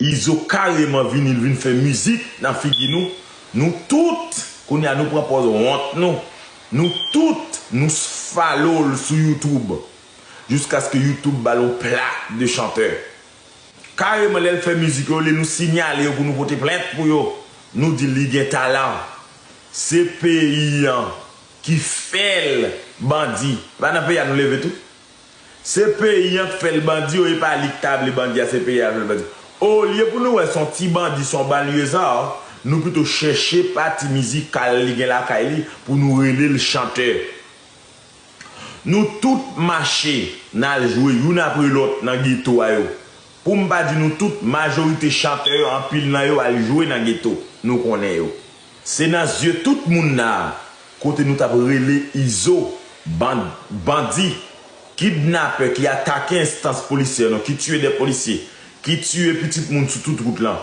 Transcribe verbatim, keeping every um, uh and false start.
Izo kareman vini, l vin fè mizik nan figi nou. Nou tout, kounye a nou pran pòz wont nou. Nou tout, nou follow l sou YouTube. Jiskaske YouTube ba l yon plak de chantè. Kareman, lè l fè mizik yo, olye nou siyale yo pou nou pote plent pou yo, nou di li gen talan. Se peyi an ki fè l bandi. E pa nan peyi a nou leve tou? Se peyi an k fè l bandi, e pa li k ta vle bandi a, se peyi a k fè l bandi. Olye pou nou wè se yon ti bandi, se yon banliyeza, nou pito chèche pati mizikal li gen lakay li pou nou rele l chantè. Nou tout mache, n al jwe youn apre lòt nan geto a yo. Pou m pa di nou tout, majorite chantè yo, anpil nan yo al jwe nan geto. Nou konnen yo. Se nan zye tout moun la, kote nou t ap rele Izo, ban-, bandi, kidnapè ki atake enstans polisyè nou, ki tiye de polisye, ki tiye pitit moun sou tout wout lan.